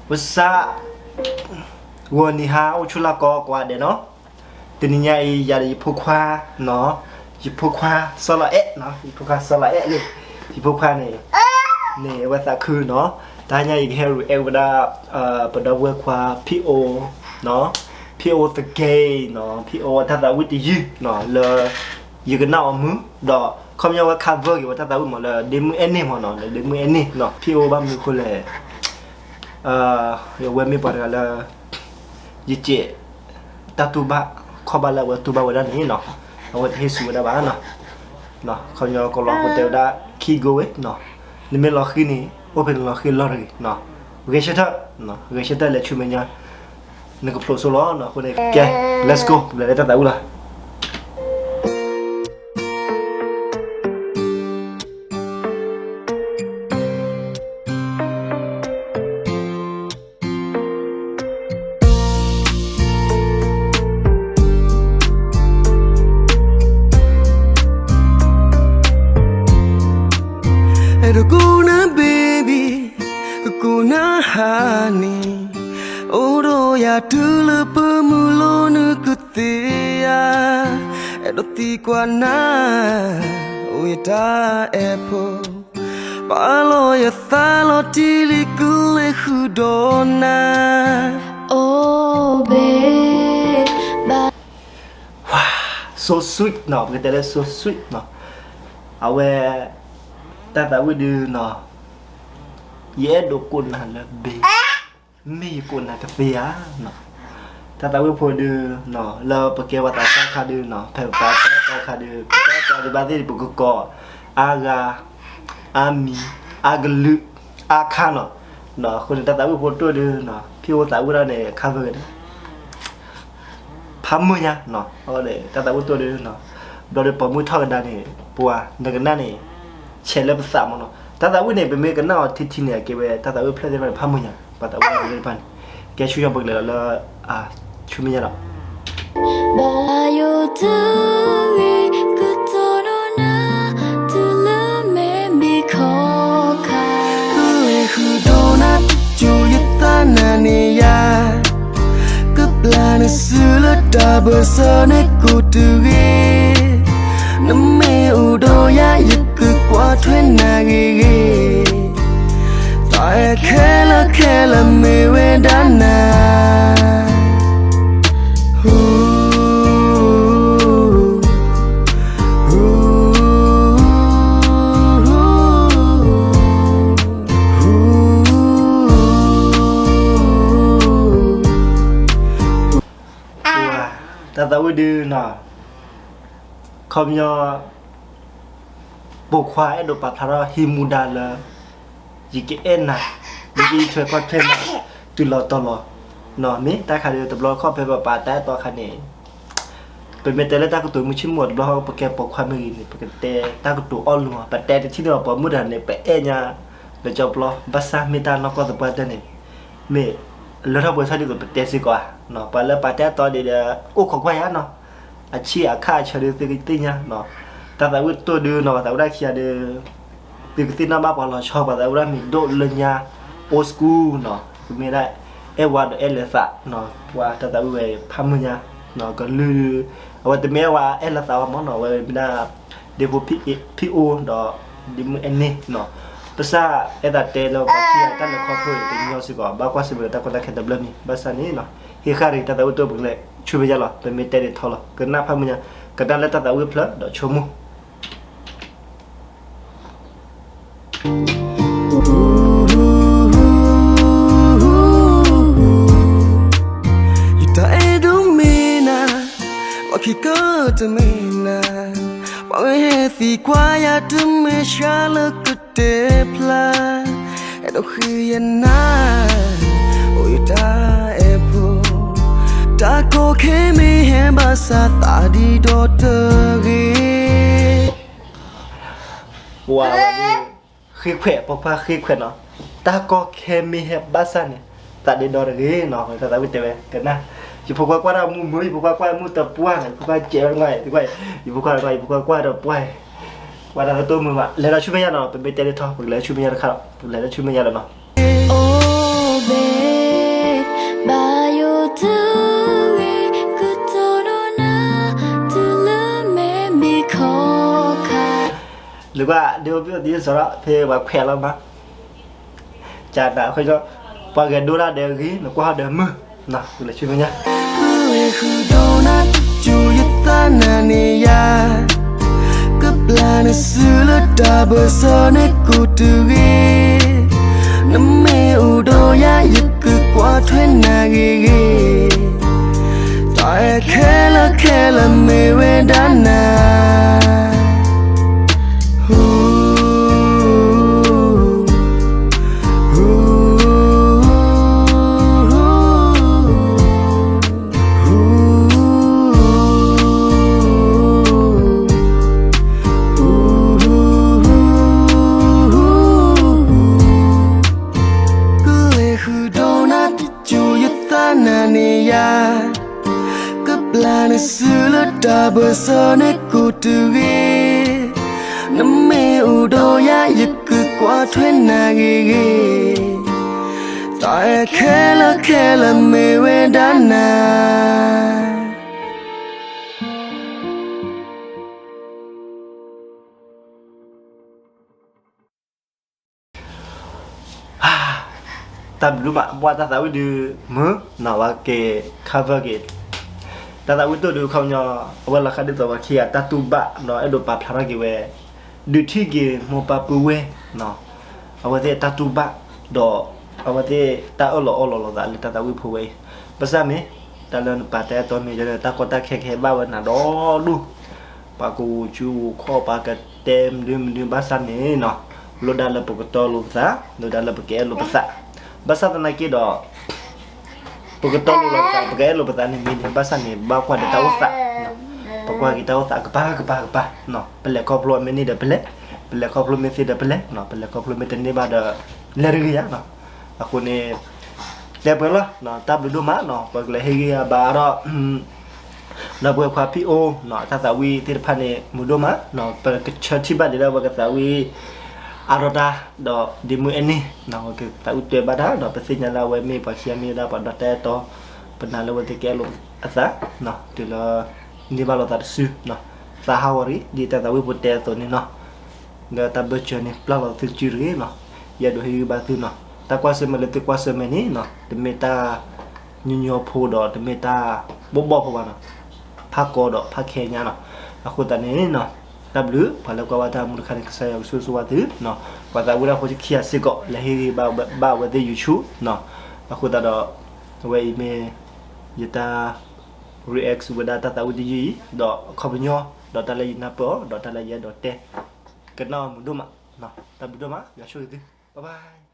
What's up, ဂီၤနံၤဟါ အိၣ်ဆူၣ်လၢ်ကီးကိးဂၤဒဲးနီၤ. တနံၤညါအံၤ ယၤဒီးယဖိခွါနီၤ, ယဖိခွါစီၤလီၤအဲၣ်နီၤ, ယဖိခွါစီၤလီၤအဲၣ်န့ၣ်, ယဖိခွါန့ၣ် န့ၣ်အဝဲသးခုနီၤ. တဟါညါအံၤ ယကဟဲ react ဝဲဒၣ် ပဒီပုၢ်ဝဲၢ်ခွါ ဖံအိၣ်နီၤ, ဖံအိၣ်သက့ၤနီၤ, ဖံအိၣ်တၢ်သးဝံၣ်တယုၢ်နီၤ လၢ ယကနၣ်အီၤမုာ်, ဒီးခီပညီဝဲ cover က့ၤဝဲတၢ်သးဝံၣ်မးလၢ ဒ့မုၣ်အဲၣ်န့ၢ်မးနီၤ, လၢဒ့မုၣ်အဲၣ်န့ၢ်နီၤ. ဖံအိၣ်ဘၣ်မနုၤအဃိလဲၣ်, အဝဲမ့ၢ်ပှၤတဂၤလၢ ယစဲးတၢ်တူၢ်ဘၣ် ခီၣ်ဘၣ်လၢအဝဲတူၢ်ဘၣ်ဝဲဒၣ်န့ၣ်နီၤ, အဝဲတဟ့ၣ်ဆူၣ်ဝဲဒၣ်ဘၣ်နီၤ. ခီပညီကလီၤဖိတဲဝဲဒၣ် keep going နီၤ, နမ့ၢ်လီၤဃံၤန့ၣ် အိၣ်ဖဲနလီၤဃံၤလီၢ်တဂ့ၤနီၤ, ဂဲၤဆၢထၢၣ်, ဂဲၤဆၢထၢၣ်လဲၤဆူမဲာ်ညါ နကဖျိးစိလီၤနီၤ. အဃိန့ၣ် ကဲ let's go, ပလဲၤလၢတၢ်သးဝံၣ်လီၤ. အဲၣ်ဒိးကိးနၤ baby, ကကိးနၤဟါန့ၣ်, အိၣ်ဒီးယၤတုၤလၢပမုၢ်လိၤ နကသ့ဧါ, အဲၣ်ဒိးသံကွၢ်နၤ, အိၣ်ယတၢ်အဲၣ်ဖိ ပာ်လီၤယသးလီၤတံၢ်လံ ကလဲၤဃုာ်ဒီးနၤ, oh babe, so sweet နီၤ, ပကတဲလၢ so sweet နီၤ. အဝဲ တၢ်သးဝံၣ်ဒုနီၤ, ယအဲၣ်ဒိးကိးနၤလၢ babe, မ့ၢ်ယကိးနၤကသ့ဧါနီၤ. တၢ်သးဝံၣ်ဖိဒုနီၤ, လၢပကဲပှၤသးစၢ်ခါဒုနီၤ, ဖဲပပာ်တၢ်အဲၣ်တီခါဒု, ပတၢ်အဲၣ်တီဒုဘၣ်သ့ၣ်ဒု ပကကိး အါဂၤ, အါမံၤ, အါကလုာ်, အါခါနီၤ. အဃိန့ၣ် တၢ်သးဝံၣ်ဖိတိၢ်ဒုနီၤ, ဖံအိၣ်သးဝံၣ်ဒၣ်န့ၣ် ခါဖဲဂ့ၤန့ၣ် ဖးမုၢ်ညါနီၤ, အဝဲန့ၣ် တၢ်သးဝံၣ်တိၢ်ဒုနီၤ, ဘျီဒုပိာ်မုၣ်ထီၣ်ကဒါန့ၣ် ပှၤနကနၣ်န့ၣ် ဆဲးလၢပသးမးနီၤ. တၢ်သးဝံၣ်န့ၣ် ပမ့ၢ်ကနၣ်အီၤထံထံန့ၣ် အကဲဝဲတၢ်သးဝံၣ်ဖျၢၣ်သ့ၣ်တဖၣ်န့ၣ် ဖးမုၢ်ညါ, ပှၤသးဝံၣ်သ့ၣ်တဖၣ်န့ၣ်. ကဲ ဆူညါပကလဲၤလီၤလၢ ဆူမဲာ်ညါလီၤ. ဘၣ်ယိၣ်တဂ့ၤ ကတိၤဒိးနၤ တုၤလၢမဲာ်မ့ၢ်ခီခါ, ကလဲၤဃုာ်ဒီးနၤသကိး ယသးနၤန့ၣ်ယၤ, ကပျၢ်နစုလၢတၢ်ဘၢၣ်စၢၤန့ၣ်ကိးတဂ့ၤ, နမ့ၢ်အိၣ်ဒီးယၤ ယကကွၢ်ထွဲနၤဂ့ၤဂ့ၤ, တၢ်အဲၣ်ခဲလၢာ်ခဲလၢာ်မ့ၢ်ဝဲဒၣ်နၤ. တၢ်သးဝံၣ်ဒုနီၤ, ခီပညီ ပိာ်ခွါအဲၣ်ဒိးပာ်ဖျါထီၣ်ဟံးမူဒါလၢ ယကအဲၣ်နၤ, ယကထွဲကွၢ်ထွဲနၤ တုၤလီၤတီၤလီၤနီၤ. မ့ၢ်တၢ်ခါဒု တဘျီခီၣ်ဖဲပပာ်တၢ်အဲၣ်တီအခါန့ၣ် ပမ့ၢ်တဲလၢတၢ်ကတိၤမုၢ်ဆ့ၣ်မုၢ်ဂီၤတဘျီဃီ ပကဲပိာ်ခွါမ့ၢ်ဂ့ၤန့ၣ် ပကတဲတၢ်ကတိၤအီၣ်လူၤအီၤ, ပတဲတထံၣ်န့ၣ် ပိာ်မုၣ်တဂၤန့ၣ် ပအဲၣ်ညါလၢကၠီပျီ, ဘၣ်ဆၣ်မ့ၢ်တၢ်နီၢ်ကီၢ်သပှၢ်တၢၢ်န့ၣ် မ့ၢ်လၢထီၣ်ပှဲၤထီၣ်ဒ်သိးပတဲစ့ၢ်ကီးဧါနီၤ. ပှၤလၢပာ်တၢ်အဲၣ်တီဒ်ဒီး အိၣ်ခိးကွၢ်ယၤနီၤ, အဆံၣ်အခၣ်အဆၢဒုးသုကသ့ၣ်ညါနီၤ. တၢ်သးဝံၣ်တိၢ်ဒုနီၤ, ပှၤသးဝံၣ်ဒၣ်ခံဂၤဒုး သုကသ့ၣ်နီၣ်ဘၣ်ပှၤလီၤဆီ, ပှၤသးဝံၣ်ဒၣ်မ့ၢ်ဒိၣ်လၢညါ old school နီၤ, ကမ့ၢ်ဒၣ်အဲၣ်ဝါဒီးအဲၣ်လၢသးနီၤ. ပှၤတၢ်သးဝံၣ်ဝဲဖးမုၢ်ညါနီၤ, ကလုာ်ဒုး အဝဲတမ့ၢ်အဲၣ်ဝါအဲၣ်လၢသးဘၣ်မးနီၤ, အဝဲမ့ၢ်ဒၣ် ဒ့ဖိဖံအိၣ်ဒီး ဒ့မုၣ်အဲၣ်န့ၢ်နီၤ. ပစၢ်အဲၣ်သးတဲလၢပှၤခံဂၤတၢ်လဲၤခီဖျိန့ၣ် တညီစ့ၢ်ကီး, ဘၣ်ကွၢ်စ့ၢ်ကီးတၢ်ကီတၢ်ခဲတဘျီမံၤ, ဘၣ်ဆၣ်န့ၣ်နီၤ, ဟ့ၣ်ဃာ်တဂ့ၤ, တၢ်သးဝံၣ်တိၢ်ပကလဲၤဆူမဲာ်ညါလီၤ, ပမ့ၢ်တဲဒ်ထီလီၤ, ကနၣ်ဖးမုၢ်ညါ, ကနၣ်လၢတၢ်သးဝံၣ်ဖျၢၣ်ဒီးဆိကမိၣ် ယတၢ်အဲၣ်ဒိးမ့ၢ်နၤ, ပှၤခံကတၢၢ်တမ့ၢ်နၤ, ပှၤဂ့ၤဟဲသံကွၢ်ယၤတမ့ၢ်ဆှါလၢကတဲဖျါ, အဲၣ်ဒိးဃ့ယနၤ, အိၣ်ယတၢ်အဲၣ်ဖိ, တၢ်ကီခဲမ့ၢ်ဟဲဘၣ်ဆၣ်သးဒံးဒီးတဂ့ၤ. ဝါဝဲဒၣ် ဃ့ခွဲး, ပိာ်ခွါဃ့ခွဲးနီၤ, တၢ်ကီခဲမ့ၢ်ဟဲဘၣ်ဆၣ်န့ၣ် သးဒံးဒီးတဂ့ၤနီၤ. တၢ်သးဝံၣ်တဲဝဲ ကနၣ်, ယဖိခွါကွၢ်တၢ်မုာ်မုာ်, ယဖိခွါကွၢ်မုာ်တပှၢ်နီၤ, ယဖိခွါကဲးဝဲတဂၤ, ယဖိခွါ, ယဖိခွါကွၢ်တပှၢ်, ကွၢ်တၢ်လၢတိၢ်မုာ်ဘၣ်, လဲၤဒီးဆူမဲာ်ညါနီၤ, ပမ့ၢ်တဲဒ်ထီ, ပကလဲၤလၢဆူမဲာ်ညါတခါလီၤ, ပကလဲၤလၢဆူမဲာ်ညါလီၤနီၤ. လၢကွၢ်ဒ်အိၣ်ဘှံးအိၣ်သယုၢ်စီၤထီၣ် ဖဲပှၤခွဲးလီၤမး, ကနၣ်ဃဲ ပှၤဂဲၤဒိတၢ်ဒီးအဂ့ၤ နကွၢ်ဟီဒီးမုာ်, လၢဆူမဲာ်ညါ, ဃုဒိနၤတကၠူယသးနၤန့ၣ်ယၤ, ကပျၢ်နစုလၢတၢ်ဘၢၣ်စၢၤန့ၣ်ကိးတုၤဂ့ၤ, နမ့ၢ်အိၣ်ဒီးယၤ ယကကွၢ်ထွဲနၤဂ့ၤဂ့ၤ, တၢ်အဲၣ်ခဲလၢာ်ခဲလၢာ်မ့ၢ်ဝဲဒၣ်နၤ ကလဲၤဃုဒိနၤတကၠူယသးနၤန့ၣ်ယၤ, ကပျၢ်နစုလၢတၢ်ဘၢၣ်စၢၤန့ၣ်ကိးတုၤဂ့ၤ, နမ့ၢ်အိၣ်ဒီးယၤ ယကကွၢ်ထွဲနၤဂ့ၤဂ့ၤ, တၢ်အဲၣ်ခဲလၢာ်ခဲလၢာ်မ့ၢ်ဝဲဒၣ်နၤ တၢ်ဘျုးဒိၣ်မး ဘၣ်တၢ်သးဝံၣ်ဒုးမုာ်နီၤ ဝဲက့ၤ cover က့ၤ တၢ်သးဝံၣ်တိၢ်ဒုးခီပညီ အဝဲလီၤဃးဒ်သိးပှၤခံဂၤတၢ်တူၢ်ဘၣ်ဒီး အဲၣ်ဒိးပာ်ဖျါထီၣ်က့ၤဝဲ ဒုးထံၣ်က့ၤမိၢ်ပၢ်ပုၢ်ဝဲၢ်နီၤ အဝဲသ့ၣ်တၢ်တူၢ်ဘၣ်ဒီး အဝဲသ့ၣ်တၢ်အၢၣ်လီၤအီလီၤလိာ်သးလၢတၢ်သးဝံၣ်ဖိဝဲအံၤ ဘၣ်ဆၣ်မ့ၢ် တၢ်လၢနပာ်တၢ်အဲၣ်တီမ့ၢ် တၢ်ကီတၢ်ခဲကဟဲဘၣ်ဝဲနၤဒီဒူၣ် ပှၤကဝူၤစုဝူၤခီၣ် ပှၤကတဲမနုၤမနုၤဘၣ်ဆၣ်န့ၣ်နီၤ လိၣ်ဒၣ်လၢပကတီလိာ်ပသး လိၣ်ဒၣ်လၢပကအဲၣ်လိာ်ပသး ဘၣ်ဆၣ်သနာ်က့ဒီး ပကတီလိာ်ပသး ပကအဲၣ်လိာ်ပသးန့ၣ်မ့ၢ်န့ၣ် ဘၣ်ဆၣ်န့ၣ် ဘၣ်ကွၢ်ဒီးတၢ်အိၣ်သး ပကွၢ်က့ၤတၢ်အိၣ်သးကပၤကပၤကပၤ ပလဲၤခီဖျိမ့ၢ်န့ၢ်ဒီးပလဲၤ ပလဲၤခီဖျိမ့ၢ်သ့ဒီးပလဲၤ ပလဲၤခီဖျိမ့ၢ်တန့ၢ်ဘၣ်ဒီး လဲၤတဂ့ၤယၤနီၤ အဃိန့ၣ် တဲပှဲၤလီၤ တၢ်ဘျုးဒိၣ်မးနီၤ ပကလဲၤဟ့ၣ်ဂံၢ်ဟ့ၣ်ဘါဒီး ဒီပုၢ်ဝဲၢ်ခွါဖံးအိၣ်နီၤ တၢ်သးဝံၣ်သ့ၣ်တဖၣ်န့ၣ် မုာ်ဒိၣ်မးနီၤ ပကဆၢထံၣ်ဘၣ်ဒံးလၢပကသးဝံၣ်အါထီၣ်တၢ် ဒီးဒ့မုၣ်အဲၣ်န့ၣ်နီၤ ပကသးဝံၣ်တွဲဘၣ်တၢ်ဒီး ပသ့ၣ်ညါလၢအဝဲမ့ၢ်ပှၤခံဂၤမ့ၢ်ဝဲဒၣ်ပှၤဒီးတၢ်အဲၣ်တီ ပနာ်လၢအဝဲသ့ၣ်ကအဲၣ်လိာ်အသးနီၤ တုၤလၢ န့ၢ်ဘၣ်လိာ်သးတစုနီၤ သးဟးဂီၤရံ ဒ်တၢ်သးဝံၣ်ဖိတဲအသိးန့ၣ်နီၤ လၢတၢ်ဘၢၣ်စၢၤန့ၣ် ပျၢ်လီၤသုစုတဂ့ၤနီၤ ယအဲၣ်ဒိးဟ့ၣ်ဂံၢ်ဘါသုနီၤ တၢ်ကွၢ်ဆၢၣ်မဲာ်လၢသုကွၢ်ဆၢၣ်မဲာ်န့ၣ်နီၤ တမ့ၢ်တၢ်ညီညီဖိဒီး တမ့ၢ်တၢ်ဘီၣ်ဘီၣ်ဖိဘၣ်နီၤ ဖးကီဒီးဖးခဲညါနီၤ အဃိသတးန့ၣ်နီၤ တၢ်ဘျုး ပှၤလၢကွၢ်ဘၣ်တၢ်မူတခါန့ၣ် ကစၢ်ယွၤကဆိၣ်ဂ့ၤဆိၣ်ဝါသုနီၤ ပှၤသးဝံၣ်တၢ်ဖိခံဂၤစ့ၢ်ကီး လဲၤဟ့ၣ်ဂံၢ်ဘါဘၣ်အဝဲသ့ၣ် YouTube နီၤ အဃိသတးဒီး အဝဲအံၤမ့ၢ် ယတၢ် react ဝဲဒၣ်တၢ်သးဝံၣ်တယုၢ်အံၤ ဒီးအခီပညီ ဒီးတၢ်လၢယနၢ်ပၢၢ်အီၤ ဒီးတၢ်လၢယအဲၣ်ဒိးတဲ ကနၣ်အီၤမုာ်ဒိၣ်မး တၢ်ဘျုးဒိၣ်မး ယွၤဆိၣ်ဂ့ၤသု bye bye